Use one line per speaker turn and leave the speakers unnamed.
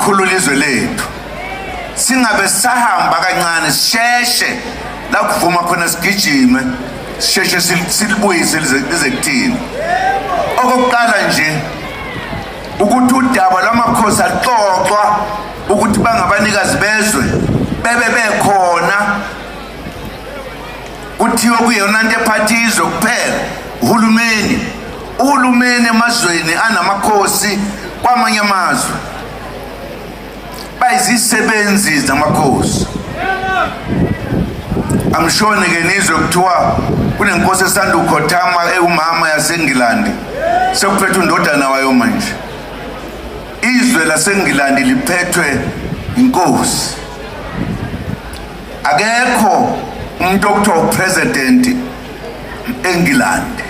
Sikhulule izwe lethu, singabe sahamba kancane, sisheshe la kuvuma khona, sigijime, sisheshe silibuyise lize kuthina. Okokuqala nje ukuthi udaba lwamakhosi aluxoxwa ukuthi bangabanikazi bezwe, bebe bekhona, kuthiwe kuyona nto ephatha izwe kuphela uhulumeni. Uhulumeni emazweni anamakhosi kwamanye amazwe bayizisebenzi zamakhosi. Amshoni ke nizwe kuthiwa kunenkosi esanda ukukhothama ewumama yaseNgilandi, sekuphethe undodana wayo manje. Izwe laseNgilandi liphethwe inkosi. Akekho umuntu okuthiwa upresident eNgilandi.